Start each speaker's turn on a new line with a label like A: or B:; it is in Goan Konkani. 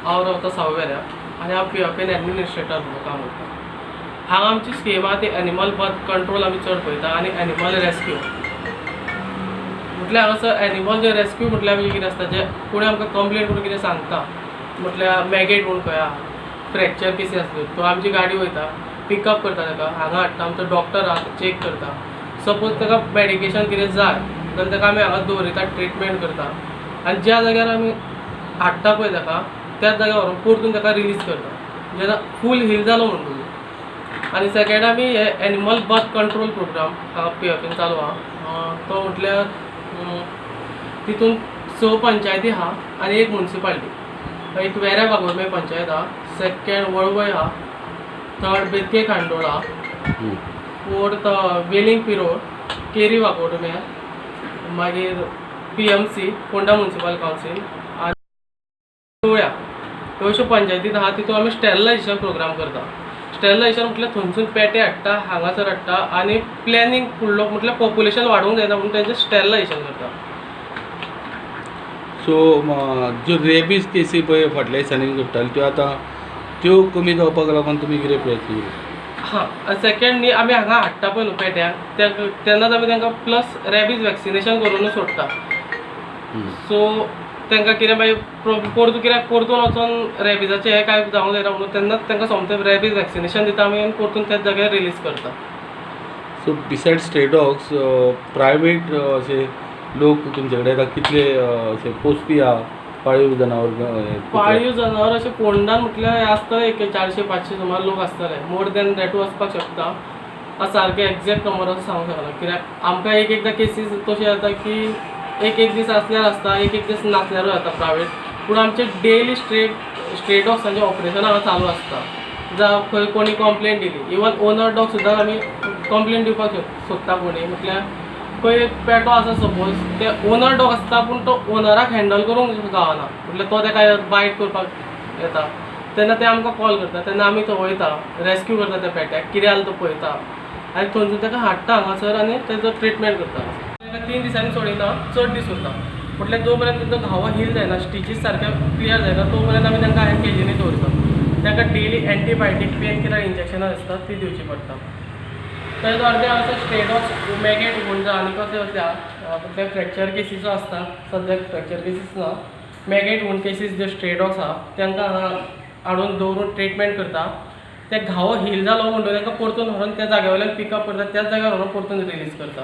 A: हांव रावता सावयवेऱ्या आनी हांव पीएफएन एडमिनिस्ट्रेटर म्हणून काम करता. हांगा आमची स्कीम आहा ती एनिमल बर्थ कंट्रोल आमी चड पळयता आनी एनिमल रेस्क्यू. म्हटल्यार हांगासर एनिमल जे रेस्क्यू म्हटल्यार आमचें कितें आसता, जे कोणी आमकां कंप्लेन करून कितें सांगता, म्हटल्यार मॅगेट म्हूण खंय आहा, फ्रॅक्चर केसी आसल्यो, तो आमची गाडी वयता, पिकअप करता ताका, हांगा हाडटा, आमचो डॉक्टर आहा, चॅक करता. सपोज ताका मॅडिकेशन कितें जाय जाल्यार ताका आमी हांगा दवरिता, ट्रिटमेंट करता आनी ज्या जाग्यार आमी हाडटा पळय ताका त्याच जाग्यार व्हरून परतून ताका रिलीज करता, जेन्ना फूल हील जालो म्हणटकूच. आनी सेकेंड आमी हे एनिमल बर्थ कंट्रोल प्रोग्राम हांगा पीएफएन चालू आहा. तो म्हटल्यार तितून 6 पंचायती आहा आनी एक मुन्सिपाल्टी. एक वेऱ्या वाघुर्मे पंचायत आहा, सेकेंड वळवय आहा, थर्ड बेतके खांडोळा, फोर्थ वेलिंग पिरोड, केरी वाघुर्मे, मागीर पीएमसी फोंडा म्युनिसिपल कावन्सील आनी कुवळ्या. ह्यो अश्यो पंचायतीत आहा. तितून आमी स्टेरिलायजेशन प्रोग्राम करता. स्टेरिलायजेशन म्हटल्यार थंयसून पेटे हाडटा, हांगासर हाडटा आनी प्लॅनिंग फुडलो म्हटल्यार पॉप्युलेशन वाडोवंक जायना म्हणून तेंचें स्टेरिलायजेशन करता.
B: सो ज्यो रेबीज केसी पळय फाटल्या दिसांनी घडटाल्यो त्यो आतां त्यो कमी जावपाक लागून तुमी कितें प्रयत्न केले?
A: हां, सेकेंड न्ही आमी हांगा हाडटा पळय न्हू पेट्यांक, तेन्नाच आमी तांकां प्लस रेबीज वॅक्सिनेशन करूनूच सोडटा. सो तांकां कितें मागीर परतून कित्याक परतून वचोन रेबिजाचें हें कांय जावंक जायना म्हणून तेन्नाच तांकां सोमतें रेबीज वॅक्सिनेशन दिता आमी आनी परतून त्याच जाग्यार रिलीज करता.
B: So beside stray dogs private अशे लोक तुमचे कडेन येता कितले अशे पोसपी आहा पाळीव जनावर?
A: पाळीव जनावर अशें फोंडान म्हटल्यार आसतले एक 400-500 सुमार लोक आसतले, मोर दॅन that वचपाक शकता. सारकें एग्जॅक्ट नंबर असो सांगूंक शकना, कित्याक आमकां एक एकदां केसीस तश्यो येता की एक एक दीस आसल्यार आसता, एक एक दीस नासल्यारूय जाता प्रायवेट. पूण आमचे डेली स्ट्रे डॉग्सांचें ऑपरेशन हांगा चालू आसता. जावं खंय कोणी कंप्लेन दिली, इवन ओनर डॉग सुद्दां आमी कंप्लेन दिवपाक सोदता कोणी, म्हटल्यार खंय एक पेटो आसा सपोज, ते ओनर डॉग आसता पूण तो ओनराक हँडल करूंक गावना, म्हटल्यार तो ताका बायट करपाक येता, तेन्ना ते आमकां कॉल करता, तेन्ना आमी थंय वयता, रेस्क्यू करता त्या पेट्याक, कितें जालें तो पळयता आनी थंयसून ताका हाडटा हांगासर आनी तेजो ट्रिटमेंट करता. ताका 3 दिसांनी सोडिना, चड दीस उरता, म्हटल्यार जो पर्यंत तेंचो घावो हील जायना, स्टिचीस सारके क्लियर जायना तो पर्यंत आमी तांकां हांगा केजीनी दवरता. तांकां डेली एंटीबायोटीक पेन किलर इंजेक्शनां आसता ती दिवची पडटा. तेजो अर्दे आसा स्ट्रे डॉग्स मॅगेट म्हूण आनी कसले कसले आहा, म्हटल्यार फ्रॅक्चर केसीसो आसता, सद्याक फ्रॅक्चर केसीस ना, मॅगेट म्हूण केसीस जे स्ट्रे डॉग्स आहा तांकां हांगा हाडून दवरून ट्रिटमेंट करता. ते घावो हील जालो म्हणटकच तांकां परतून व्हरून त्या जाग्या वयल्यान पिकअप करता, त्याच जाग्यार व्हरून परतून रिलीज करता.